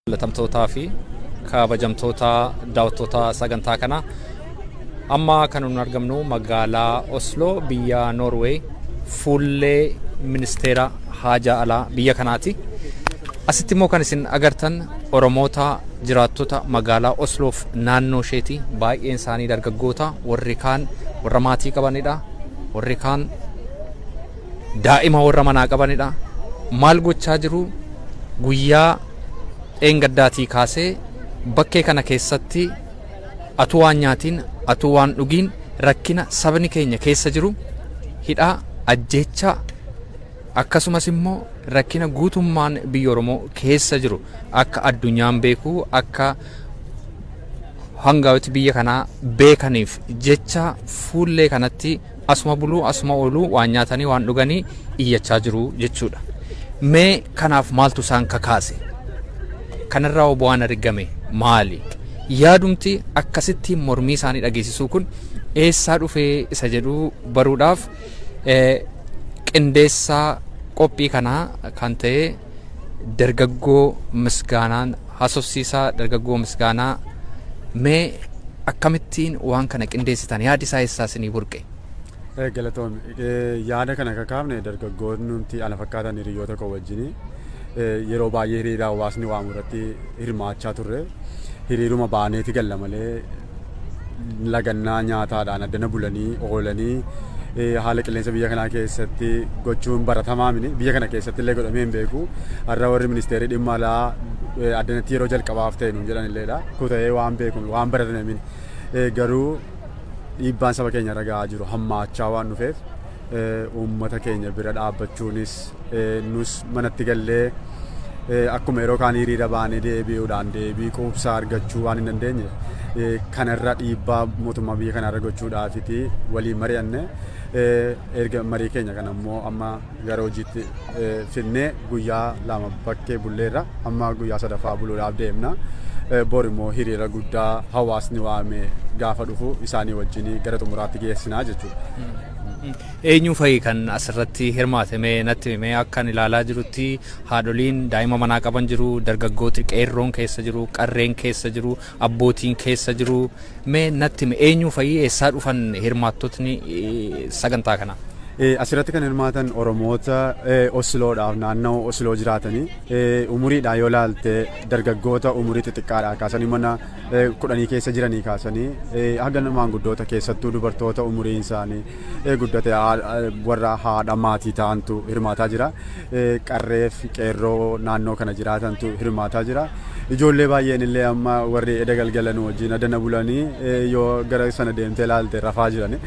Jaalatamtootaa fi kabajamtoota daawwattoota sagantaa kanaa, amma kan nuti argamnu magaalaa Osloo, biyya Noorweey, fuullee ministeera haajaa alaa biyya kanaati. Asitti immoo kan isin agartan Oromoota jiraattota magaalaa Osloof naannoo isheeti. Baay'een isaanii dargaggoota, warri kaan warra maatii qabanidha. Warri kaan daa'ima warra manaa qabanidha. Maal gochaa jiru? Guyyaa dheengaddaatii kaasee bakkee kana keessatti atuu waan nyaatiin, atuu waan dhugiin, rakkina sabni keenya keessa jiru, hidhaa, ajjeechaa, akkasumas immoo rakkina guutummaan biyya Oromoo keessa jiru akka addunyaan beeku, akka hangaa'oti biyya kanaa beekaniif jecha fuullee kanatti asuma buluu, asuma ooluu, waan nyaatanii waan dhuganii iyyachaa jiru jechuudha. Mee kanaaf maaltu isaan kakaase? Kanarraa bu'aan argame maali? Yaadumti akkasitti mormii isaanii dhageessisuu kun eessaa dhufee isa jedhu baruudhaaf qindeessaa qophii kanaa kan ta'e dargaggoo Misgaanaan haasofsiisaa. Dargaggoo Misgaanaa, mee akkamittiin waan kana qindeessitan? Yaadi isaa eessaa isinii burqe? Galatoom. Yaada kana kakaafne dargaggoonni nuti ana fakkaatan hiriyoota koo wajjin yeroo baay'ee hiriira hawaasni waamu irratti hirmaachaa turre. Hiriiruma baaneeti galla malee lagannaa nyaataadhaan addana bulanii oolanii haala qilleensa biyya kanaa keessatti gochuun baratamaa mini, biyya kana keessatti illee godhamee hin beeku. Har'a warri ministeerri dhimma alaa addanatti yeroo jalqabaaf ta'e nuun jedhan illeedha. Kuta'ee waan beeku waan baratame mini. Garuu dhiibbaan saba keenya irra gahaa jiru hammaachaa waan dhufeef, uummata keenya bira dhaabbachuunis, nus manatti gallee akkuma yeroo kaan hiriira baanee deebi'uudhaan deebii quubsaa argachuu waan hin dandeenye, kanarra dhiibbaa mootummaa biyya kanarra gochuudhaafiti waliin mari'anne. Erga marii keenya kana immoo amma gara hojiitti fidnee guyyaa 2 bakkee bulleerra, amma guyyaa sadaffaa buluudhaaf deemna. Bor immoo hiriira guddaa hawaasni waame gaafa dhufu isaanii wajjin gara xumuraatti geessinaa jechuudha. Eenyu fa'i kan asirratti hirmaate? Mee natti himee. Akkan ilaalaa jirutti haadholiin daa'ima manaa qaban jiru, dargaggooti qeerroon keessa jiru, qarreen keessa jiru, abbootiin keessa jiru. Mee natti hime, eenyu fa'i, eessaa dhufan hirmaattotni sagantaa kanaa? Asirratti kan hirmaatan Oromoota Osloodhaaf naannoo Osloo jiraatanii, umuriidhaan yoo ilaalte dargaggoota umurii xixiqqaadhaa kaasanii mana 10 keessa jiranii kaasanii haga maanguddoota, keessattuu dubartoota umuriin isaanii guddate, warra haadha maatii ta'antu hirmaataa jira. Qarree fi qeerroo naannoo kana jiraatantu hirmaataa jira. Ijoollee baay'een illee amma warri eda galgala nu wajjin adana bulanii yoo gara sana deemtee ilaalte rafaa jirani.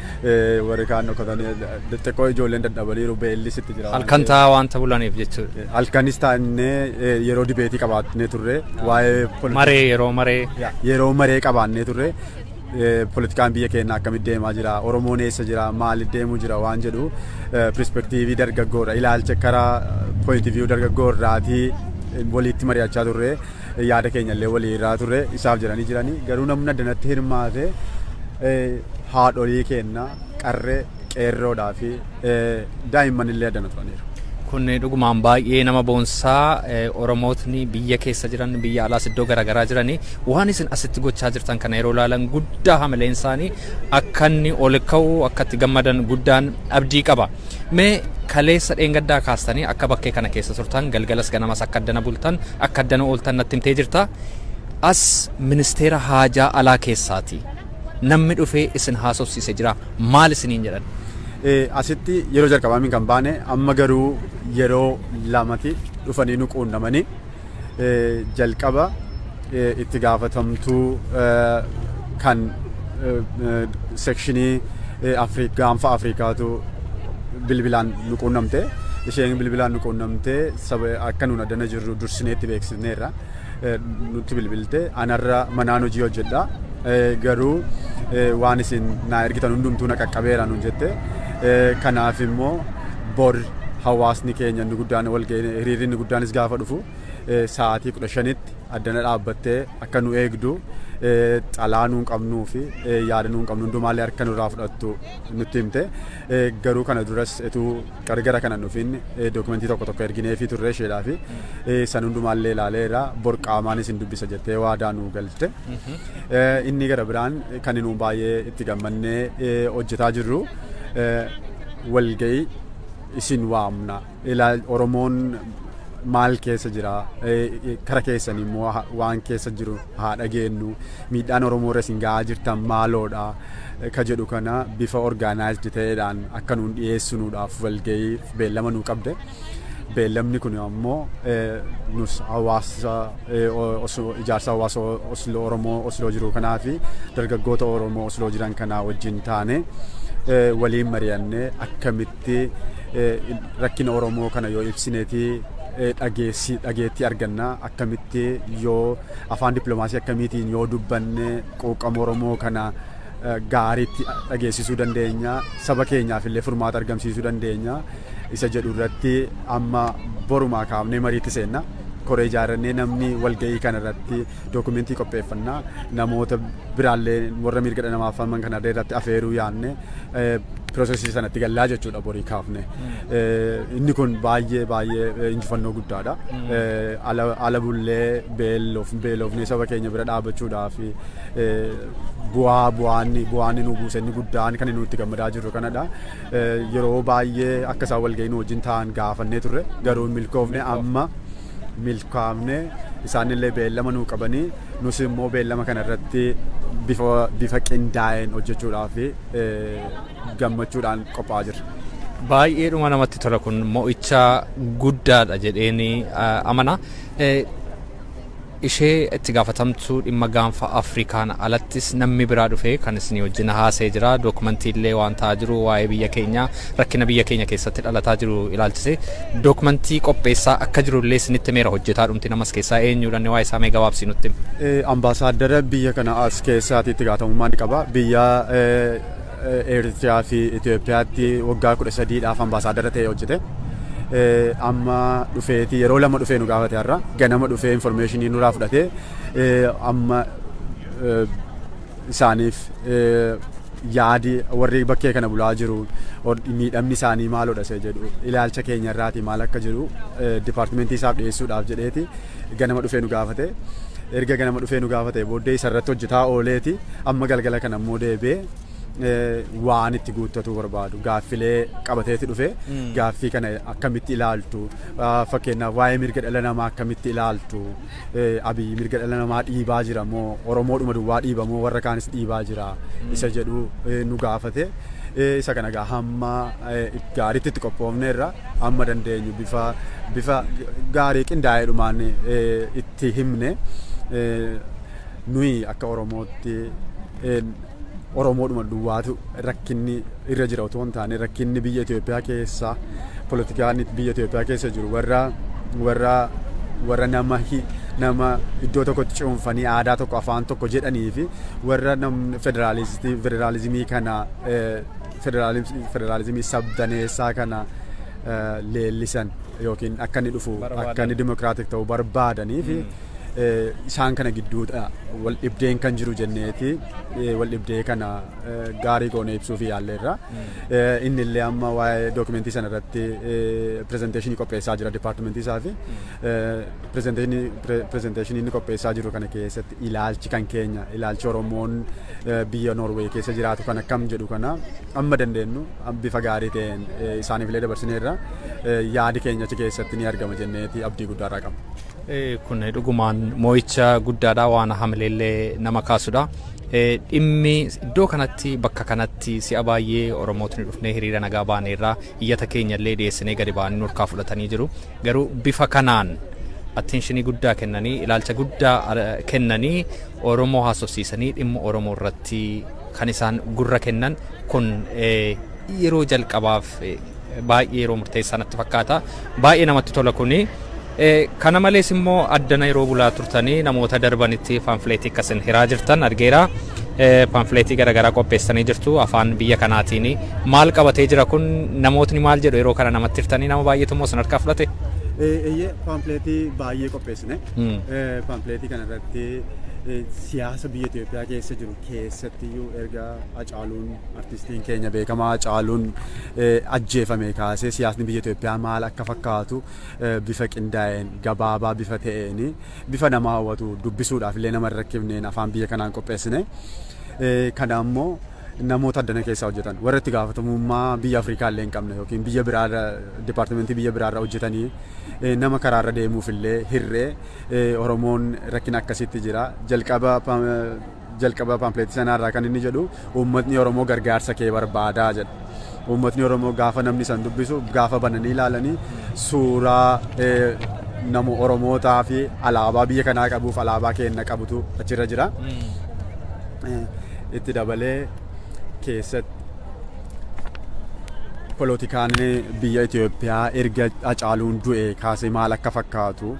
Warri kaan dhokatanii, xixiqqoo ijoolleen dadhabaniiru, beelli sitti jira. Halkan taa'aa waanta bulaniif jechuudha. Halkanis taa'annee yeroo debate qabaannee turre waa'ee Maree, yeroo maree. Yeroo maree qabaannee turre, poolitikaan biyya keenyaa akkamitti deemaa jira, Oromoon eessa jira, maaliif deemuu jira waan jedhu perspective dargaggoodha, ilaalcha karaa point of view dargaggoo irraatii walitti mari'achaa turre, yaada keenya illee walii irraa turre isaaf jedhanii jiranii. Garuu namni addanatti hirmaate haadholii keenya, qarree, qeerroodhaa fi daa'imman illee addana turaniiru. Kun dhugumaan baay'ee nama boonsaa. Oromootni biyya keessa jiran, biyya alaas iddoo garaagaraa jiranii waan isin asitti gochaa jirtan kana yeroo ilaalan guddaa hamileen isaanii akka inni ol ka'u, akka itti gammadan guddaan abdii qaba. Mee kaleessa dheengaddaa kaastanii akka bakkee kana keessa turtan, galgalas ganamas akka addana bultan, akka addana ooltan natti himtee jirta. As ministeera haajaa alaa keessaati. Namni dhufee isin haasofsiise jira, maal isiniin jedhan? Asitti yeroo jalqabaa kan baane, amma garuu yeroo lamati dhufanii nu quunnamanii. Jalqaba itti gaafatamtuu kan section gaanfa Afrikaatu bilbilaan nu quunnamte. Isheen bilbilaan nu quunnamte saba akka nuun addana jirru dursineetti beeksisneerra. Nutti bilbilte, anarra manaan hojii hojjedha. Garuu waan isin naa ergitan hundumtuu na qaqqabeera nuun jette. Kanaaf immoo bor hawaasni keenya inni guddaan wal ga'ee hiriirri inni guddaanis gaafa dhufu Sa'aatii 15tti addana dhaabbattee akka nu eegdu, xalaa nuun qabnuu fi yaada nuun qabnu hundumaallee harka nurraa fudhattu nutti himte. Garuu kana duras etuu qarqara kana dhufin dookumentii tokko tokko ergineefii turre isheedhaa fi san hundumaallee ilaaleera, bor qaamaanis hin dubbisa jettee waadaa nuu galte. Inni gara biraan kan nuun baay'ee itti gammannee hojjetaa jirru, walga'ii isin waamna. Oromoon maal keessa jira, kara keessan immoo waan keessa jiru haa dhageenyu, miidhaan Oromoo irra isin ga'aa jirtan maaloodha ka jedhu kana bifa organized ta'eedhaan akka nuun dhiyeessinuudhaaf walga'ii beellama nuu qabde. Beellamni kun ammoo nus hawaasa ijaarsa hawaasa Osloo, Oromoo Osloo jiru kanaa fi dargaggoota Oromoo Osloo jiran kanaa wajjin taane waliin mari'annee akkamitti rakkina Oromoo kana yoo ibsineeti dhageessi dhageettii arganna, akkamitti yoo afaan dippiloomaasii akkamiitiin yoo dubbanne quuqama Oromoo kana gaariitti dhageessisuu dandeenya, saba keenyaaf illee furmaata argamsiisuu dandeenya isa jedhu irratti amma borumaa kaafnee mariitti seenna. Koree ijaarrannee namni walga'ii kana irratti dookumentii qopheeffannaa, namoota biraallee warra mirga dhala namaaf falman kana irratti afeeruu yaanne piroosesii sanatti gallaa jechuudha borii kaafne. Inni kun baay'ee baay'ee injifannoo guddaadha. Ala bullee beelofnee saba keenya bira dhaabbachuudhaaf bu'aa bu'aanni bu'aanni nu buuse inni guddaan kan nuti gammadaa jirru kanadha. Yeroo baay'ee akka isaan walga'ii nu wajjin ta'an gaafannee turre, garuu hin milkoofne. Amma milkaa'amne, isaanillee beellama nuu qabanii, nus immoo beellama kana irratti bifa qindaa'een hojjechuudhaaf gammachuudhaan qophaa'aa jirra. Baay'eedhuma namatti tola, kun mo'icha guddaadha jedheen amana. Ishee itti gaafatamtuu dhimma gaanfa Afrikaan alattis namni biraa dhufee kan isinii wajjin haasa'ee jira. Dookumentii illee waan ta'aa jiru, waa'ee biyya keenyaa, rakkina biyya keenya keessatti dhalataa jiru ilaalchisee dookumentii qopheessaa akka jiru illee isinitti himeera. Hojjetaa dhumti namas keessaa eenyuudhaan waa'ee isaa mee gabaabsii nutti himi. Ambaasaadara biyya kana as keessaati itti gaafatamummaa ni qaba. Biyya Eritiriyaa fi Itoophiyaatti waggaa 13dhaaf ambaasaadara ta'ee hojjete. Amma dhufeeti yeroo lama dhufee nu gaafate. Har'a ganama dhufee informationii nurraa fudhatee, amma isaaniif yaadi warri bakkee kana bulaa jiru miidhamni isaanii maalodha isa jedhu, ilaalcha keenya irraati maal akka jiru dipaartimentii isaaf dhiyeessuudhaaf jedheeti ganama dhufee nu gaafate. Erga ganama dhufee nu gaafate booddee isarratti hojjetaa ooleeti amma galgala kana immoo deebi'ee waan itti guuttatuu barbaadu gaaffilee qabateeti dhufe. Gaaffii kana akkamitti ilaaltu? Fakkeenyaaf waa'ee mirga dhala namaa akkamitti ilaaltu? Abiyyi mirga dhala namaa dhiibaa jira moo Oromoodhuma duwwaa dhiiba moo warra kaanis dhiibaa jira isa jedhu nu gaafate. Isa kana gaa hamma gaariitti itti qophoofneerra, amma dandeenyu bifa gaarii qindaa'eedhumaan itti himne. Nuyi akka Oromootti Oromoodhuma duwwaatu rakkinni irra jira otoo hin taane, rakkinni biyya Itoophiyaa keessa, poolitikaan biyya Itoophiyaa keessa jiru warra nama iddoo tokkotti cuunfanii aadaa tokko, afaan tokko jedhanii fi warra namni federaalizimii kana, federaalizimii sabdaneessaa kana leellisan yookiin akka inni dhufu, akka inni democratic ta'u barbaadanii fi isaan kana gidduudha wal dhibdeen kan jiru jenneeti wal dhibdee kana gaarii goone ibsuu fi yaalleerra. Inni illee amma waa'ee dookumentii sana irratti pirezenteeshinii qopheessaa jira dipaartimentii isaa fi pirezenteeshinii inni qopheessaa jiru kana keessatti ilaalchi kan keenya, ilaalchi Oromoon biyya Noorweey keessa jiraatu kan akkam jedhu kana amma dandeenyu bifa gaarii ta'een isaaniif illee dabarsineerra. Yaadi keenya achi keessatti ni argama jenneeti abdii guddaa irraa qabna. Kun dhugumaan moo'icha guddaadha, waan hamileellee nama kaasudha. Dhimmi iddoo kanatti, bakka kanatti si'a baay'ee Oromootni dhufnee hiriira nagaa baaneerraa, iyyata keenya illee dhiyeessinee gadi ba'anii nurkaa fudhatanii jiru. Garuu bifa kanaan attentionii guddaa kennanii, ilaalcha guddaa kennanii, Oromoo haasofsiisanii dhimma Oromoo irratti kan isaan gurra kennan kun yeroo jalqabaaf baay'ee yeroo murteessaa natti fakkaata. Baay'ee namatti tola kuni. Kana malees immoo addana yeroo bulaa turtanii namoota darbanitti paamfileetii akkasin hiraa jirtan argeera. Paamfileetii garaagaraa qopheessanii jirtu afaan biyya kanaatiin. Maal qabatee jira kun? Namootni maal jedhu yeroo kana namatti hirtanii? Nama baay'eetu immoo sin harkaa fudhate? Eeyyee, paampileetii baay'ee qopheessine. Paampileetii kanarratti siyaasa biyya Itoophiyaa keessa jiru keessattiyyuu erga Hacaaluun, artistiin keenya beekamaa Hacaaluun, ajjeefame kaasee siyaasni biyya Itoophiyaa maal akka fakkaatu bifa qindaa'een, gabaabaa bifa ta'een, bifa nama hawwatu, dubbisuudhaaf illee nama hin rakkifneen afaan biyya kanaan qopheessine. Kana immoo namoota addana keessaa hojjetan, warra itti gaafatamummaa biyya Afrikaa illee hin qabne yookiin biyya biraarra, dipaartimentii biyya biraarra hojjetanii, nama karaarra deemuuf illee hirree Oromoon rakkina akkasitti jira. Jalqaba jalqaba paampileetii sanaarraa kan inni jedhu, "Uummatni Oromoo gargaarsa kee barbaadaa" jedha. Uummatni Oromoo gaafa namni san dubbisu, gaafa bananii ilaalanii, suuraa nama Oromootaa fi alaabaa biyya kanaa qabuuf alaabaa keenya qabutu achirra jira. Itti dabalee keessatti polotikaan biyya Itoophiyaa erga Hacaaluun du'e kaasee maal akka fakkaatu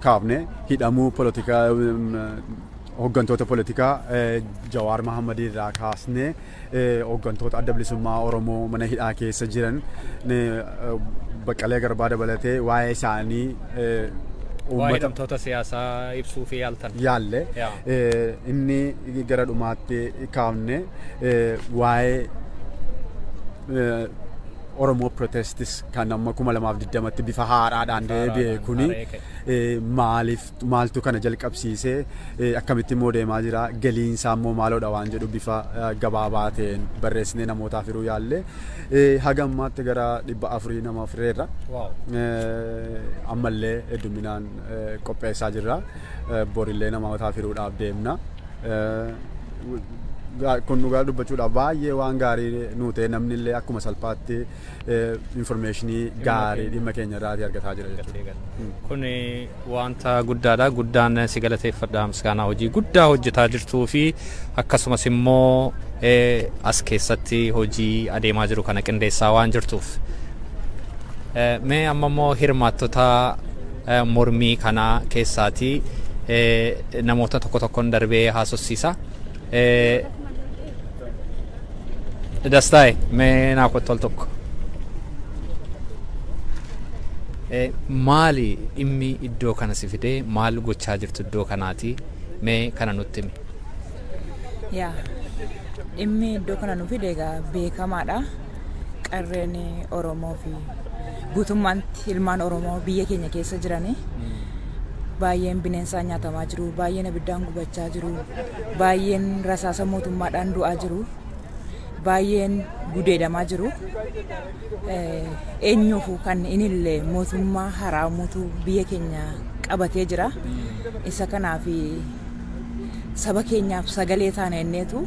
kaafne. Hidhamuu polotikaa hooggantoota polotikaa Jawaar Mahammadii irraa kaasnee hooggantoota Adda Bilisummaa Oromoo mana hidhaa keessa jiran, Baqqalee Garbaa dabalatee, waa'ee isaanii waa'ee uummata hidhamtoota siyaasaa ibsuu fi yaaltan. Yaalle. Inni gara dhumaatti kaafne waa'ee Oromoo Protestis kan amma 2020tti bifa haaraadhaan deebi'e kuni maaliif, maaltu kana jalqabsiisee, akkamitti immoo deemaa jira, galiin isaa immoo maaloodha waan jedhu bifa gabaabaa ta'een barreessinee namootaaf hiruu yaalle. Haga ammaatti gara 400 nama fireerra. Ammallee hedduminaan qopheessaa jirra. Borillee namootaaf hiruudhaaf deemna. Kun dhugaa dubbachuudhaaf baay'ee waan gaarii nuu ta'e. Namni illee akkuma salphaatti informationii gaarii dhimma keenya irraatii argataa jira jechuudha. Kun wanta guddaadha. Guddaan si galateeffadha, Misgaanaa, hojii guddaa hojjetaa jirtuu fi akkasumas immoo as keessatti hojii adeemaa jiru kana qindeessaa waan jirtuuf. Mee amma immoo hirmaattota mormii kanaa keessaatii namoota tokko tokkoon darbee haasofsiisa. Dastaa'e, mee naa kottu al tokko. Maali dhimmi iddoo kana si fidee? Maal gochaa jirtu iddoo kanaati? Mee kana nutti himi. Yaa, dhimmi iddoo kana nu fide egaa beekamaadha. Qarreen Oromoo fi guutummaatti ilmaan Oromoo biyya keenya keessa jiranii baay'een bineensaan nyaatamaa jiru, baay'een abiddaan gubachaa jiru, baay'een rasaasa mootummaadhaan du'aa jiru, baay'een gudeedamaa jiru. Eenyuufu kan inillee mootummaa haraamuutu biyya keenya qabatee jira. Isa kanaaf saba keenyaaf sagalee taana inneetu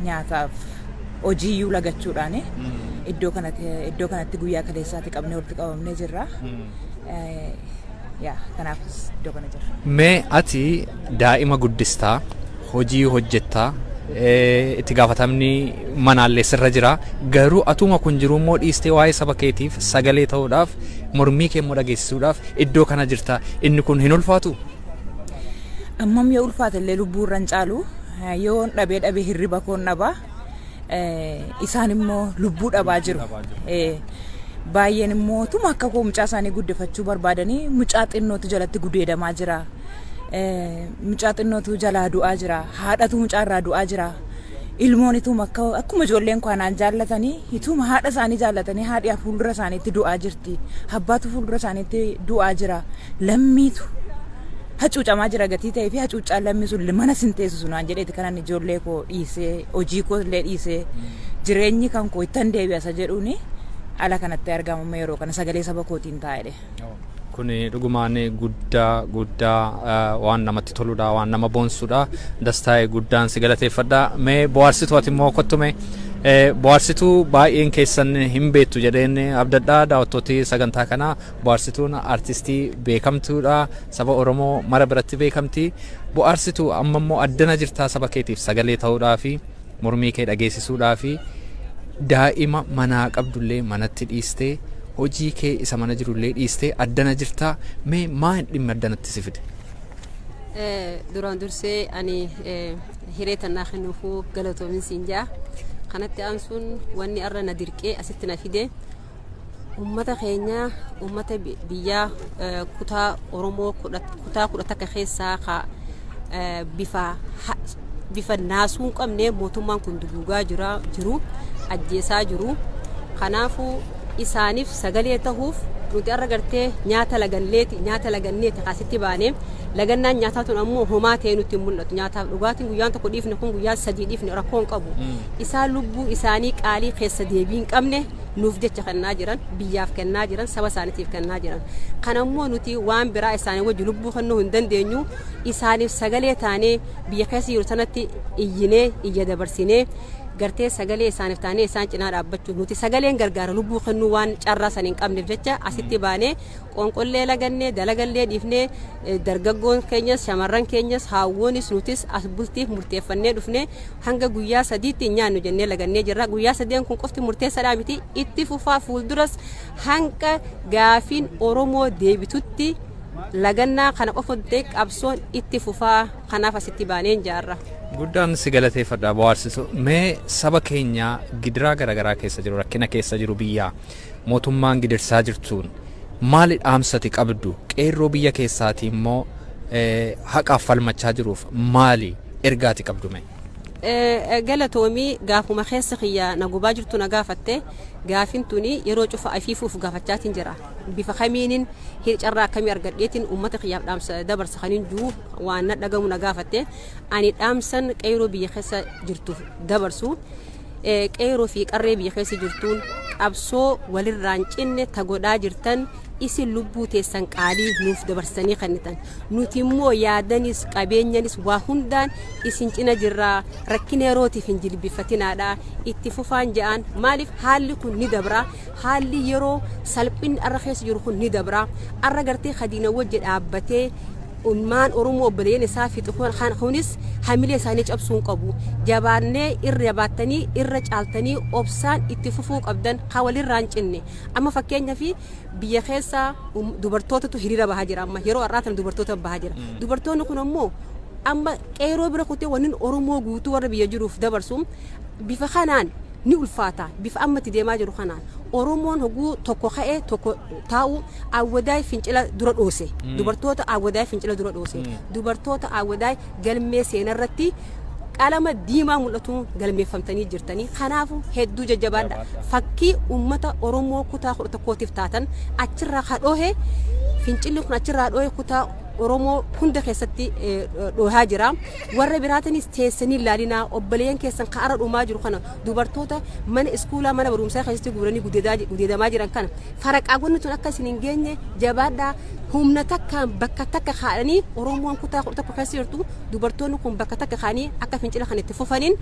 nyaataaf hojiiyyuu lagachuudhaan iddoo kanatti guyyaa kaleessaatti qabnee walitti qabamnee jirra. Yaa, kanaaf iddoo kana jirra. Mee ati daa'ima guddistaa, hojii hojjettaa, itti gaafatamni manaallee sirra jira. Garuu atuma kun jiru immoo dhiistee waa'ee saba keetiif sagalee ta'uudhaaf, mormii kee immoo dhageessisuudhaaf iddoo kana jirta. Inni kun hin ulfaatu? Ammam yoo ulfaate illee lubbuu irra hin caalu. Yoo dhabee dhabee hirriba koon dhabaa. Isaan immoo lubbuu dhabaa jiru. Baay'een immoo tuma akka koo mucaa isaanii guddifachuu barbaadanii mucaa xinnootu jalatti gudeedamaa jira. Mucaa xinnootu jalaa du'aa jira. Haadhatu mucaa irraa du'aa jira. Ilmoon ituma akka akkuma ijoolleen koo anaan jaallatanii, ituma haadha isaanii jaallatanii, haadhi fuuldura isaaniitti du'aa jirti. Abbaatu fuuldura isaaniitti du'aa jira. Lammiitu hacuucamaa jira gatii ta'ee fi hacuuccaan lammii sun mana sin teessisu naan jedheeti kanan ijoollee koo dhiisee, hojii koo illee dhiisee, jireenyi kan koo ittan deebi'a isa jedhuuni ala kanatti argama yeroo kana sagalee saba kootiin taa'edhe. Kun dhugumaan guddaa guddaa waan namatti toludha, waan nama boonsudha. Dastaa'e, guddaan si galateeffadha. Mee bohaarsituu, ati immoo kottume. Bohaarsituu baay'een keessan hin beektu jedheen abdadha, daawwattooti sagantaa kanaa. Bohaarsituun artistii beekamtuudha. Saba Oromoo mara biratti beekamti. Bohaarsituu, amma immoo addana jirtaa saba keetiif sagalee ta'uudhaa fi mormii kee dhageessisuudhaa fi daa'ima manaa qabdullee manatti dhiistee, hojii kee isa mana jirullee dhiistee addana jirtaa. Mee maal dhimmi addanatti si fide? Duraan dursee ani hiree tannaa kennuufuu galatoomin siin ja'a. Kanatti aansuun wanni arra na dirqee asitti na fide Uummata keenya, uummata biyyaa kutaa Oromoo kutaa 11 keessaa ka bifa naasuu hin qabne mootummaan kun duguugaa jira jiru, ajjeesaa jiru. Kanaafuu isaaniif sagalee tahuuf nuti har'a gartee nyaata laganneeti, nyaata laganneeti asitti baane. Lagannaan nyaataa tun ammoo homaa ta'ee nutti hin mul'atu. Nyaataaf dhugaatiin guyyaan tokko dhiifne kun, guyyaa 3 dhiifne rakkoo hin qabu. Isaan lubbuu isaanii qaalii keessa deebii hin qabne nuuf jecha kennaa jiran, biyyaaf kennaa jiran, saba isaaniitiif kennaa jiran. Kanammoo nuti waan biraa isaanii wajji lubbuu kennuu hin dandeenyu. Isaaniif sagalee taanee biyya keessa jiru sanatti iyyinee, iyya dabarsinee, gartee sagalee isaaniif taanee isaan cinaa dhaabbachuu, nuti sagaleen gargaara lubbuu kennuu waan carraa san hin qabneef jecha asitti baanee qoonqollee lagannee, dalagallee dhiifnee, dargaggoon keenyas, shamarran keenyas, haawwonis, nutis as bultiif murteeffannee dhufnee hanga guyyaa 3tti hin nyaannu jennee lagannee jirra. Guyyaa sadeen kun qofti murteessaadhaa miti, itti fufaa. Fuulduras hanga gaafiin Oromoo deebitutti lagannaa kana qofa ta'e qabsoon itti fufaa. Kanaaf asitti baaneen jaarra. Guddaan si galateeffadha, bohaarsisu. Mee saba keenya gidiraa garaagaraa keessa jiru, rakkina keessa jiru, biyyaa mootummaan gidirsaa jirtuun maali dhaamsati qabdu? Qeerroo biyya keessaatii immoo haqaaf falmachaa jiruuf maali ergaati qabdu mee? Galatoomii. Gaafuma keessa kiyya na gubaa jirtu na gaafatte. Gaafin tuni yeroo cufa afiifuuf gaafachaatiin jira. Bifa kamiinin, carraa akkamii argadheetiin uummata kiyyaaf dhaamsa dabarsa kanin jiru waan na dhagamu na gaafatte. Ani dhaamsan qeerroo biyya keessa jirtuuf dabarsu, qeerroo fi qarree biyya keessa jirtuun, qabsoo walirraan cinne ta godhaa jirtan, isin lubbuu teessan qaalii nuuf dabarsanii kennitan, nuti immoo yaadanis qabeenyanis waa hundaan isin cina jirraa. Rakkina yerootiif hin jilbifatinaadha, itti fufaan ja'aan. Maaliif? Haalli kun ni dabra. Haalli yeroo salphinni arra keessa jiru kun ni dabra. Arra gartee kadiina wajji dhaabbatee ilmaan Oromoo obboleeyyan isaa fixu kunis hamilee isaanii cabsuu hin qabu. Jabaannee, irra jabaattanii, irra caaltanii obsaan itti fufuu qabdan ka walirraa hin cinne. Amma fakkeenyaaf biyya keessa dubartootatu hiriira bahaa jira. Amma yeroo har'aa kana dubartoota bahaa jira. Dubartoonni kun ammoo amma qeeroo bira kutee wanni Oromoo guutuu warra biyya jiruuf dabarsu bifa kanaan ni ulfaata. Bifa amma itti deemaa jiru kanaan Oromoon hoguu tokko ka'ee tokko taa'u. Awwadaay fincila dura dhoose, dubartoota Awwadaay fincila dura dhoose, dubartoota Awwadaay galmee seenarratti qalama diimaa mul'atu galmeeffamtanii jirtanii. Kanaafu hedduu jajjabaadha. Fakkii uummata Oromoo kutaa 11tiif taatan. Achirraa ka dhohe fincilli kun achirraa dhohe kutaa Oromoo hunda keessatti dhohaa jira. Warra biraatinis teessanii ilaalinaa. Obboleeyyan keessan ka ara dhumaa jiru kana, dubartoota mana iskuulaa, mana barumsaa keessatti guuranii gudeedamaa jiran kana, faraqaawwanni tun akka isin hin geenye jabaadhaa. Humna takkaan bakka takka kaa'anii Oromoon kutaa 11 keessa jirtu, dubartoonni kun bakka takka kaa'anii akka fincila kan itti fufaniin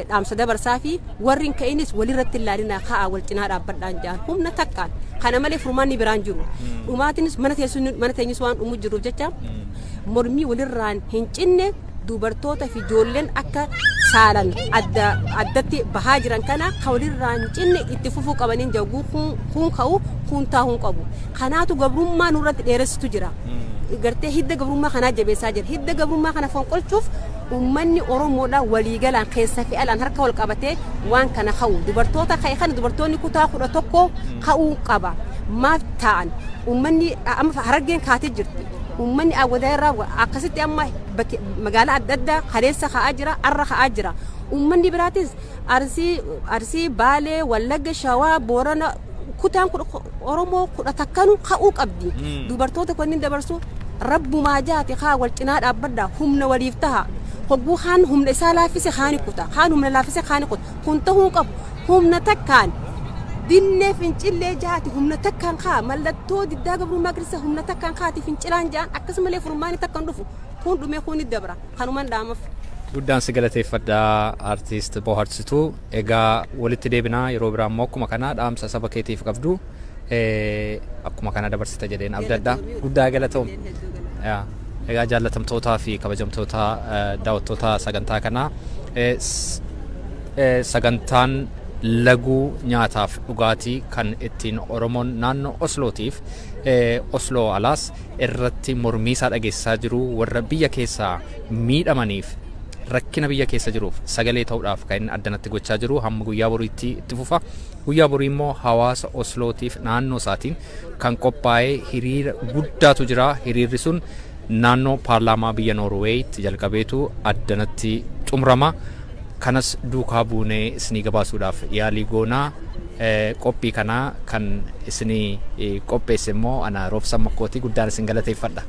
dhaamsa dabarsaa fi warri hin ka'inis walirratti ilaalinaa, kaa'aa, wal cinaa dhaabbadhaan ja'an. Humna takkaan kana malee furmaanni biraan jiru. Dhumaatinis mana teessu, mana teenyus waan dhumu jiruuf jecha mormii walirraan hin cinne dubartoota fi ijoolleen akka saalan adda addatti bahaa jiran kana ka walirraa hin cinne itti fufuu qabaniin jaguu. Kun ka'u kun taa'uu hin qabu. Kanaatu gabrummaa nurratti dheeressitu jira. Gartee hidda gabrummaa kanaa jabeessaa jira. Hidda gabrummaa kana fonqolchuuf ummanni Oromoodha waliigalaan keessa fi alaan harka wal qabatee waan kana ka'u. Dubartoota ka'e kana, dubartoonni kutaa 11 ka'uu qaba. Maaf taa'an? Ummanni amma Harargeen kaatee jirti. Ummanni Awwadaa irraa akkasitti amma magaalaa adda addaa kaleessa ka'aa jira, arra ka'aa jira. Ummanni biraatis Arsii, Baalee, Wallagga, Shawaa, Boorana, kutaan Oromoo 11nu ka'uu qabdi. Dubartoota kunniin dabarsu, rabbumaa jaati kaa wal cinaa dhaabbadha, humna waliif taha. Hogguu kaan humna isaa laaffise kaani kuta, kaan humna laaffise kaani kuta. Kun ta'uu hin qabu. Humna takkaan dinnee fincillee jaati, humna takkaan kaa mallattoo diddaa gabrummaa agarsiisa, humna takkaan kaati fincilaan ja'an. Akkasumallee furmaanni takka hin dhufu. Kun dhumee kun ni dabra. Kanuman dhaamaf. Guddaan si galateeffadha, Artiist Bohaarsituu. Egaa walitti deebinaa. Yeroo biraa immoo akkuma kana dhaamsa saba keetiif qabdu akkuma kana dabarsita jedheen abdadha. Guddaa galatoom. Egaa jaallatamtootaa fi kabajamtoota daawwattoota sagantaa kanaa, sagantaan laguu nyaataaf dhugaatii kan ittiin Oromoon naannoo Oslootiif Osloo alaas irratti mormii isaa dhageessisaa jiru, warra biyya keessaa miidhamaniif Rakkina biyya keessa jiruuf sagalee ta'uudhaaf kan inni addanatti gochaa jiru hamma guyyaa boriitti itti fufa. Guyyaa borii immoo hawaasa Oslootiif naannoo isaatiin kan qophaa'ee hiriira guddaatu jira. Hiriirri sun naannoo paarlaamaa biyya Noorweeyitti jalqabeetu addanatti xumurama. Kanas duukaa buunee isinii gabaasuudhaaf yaalii goonaa. Qophii kanaa kan isinii qopheesse immoo ana Roobsan Makkootii, guddaan isin galateeffadha.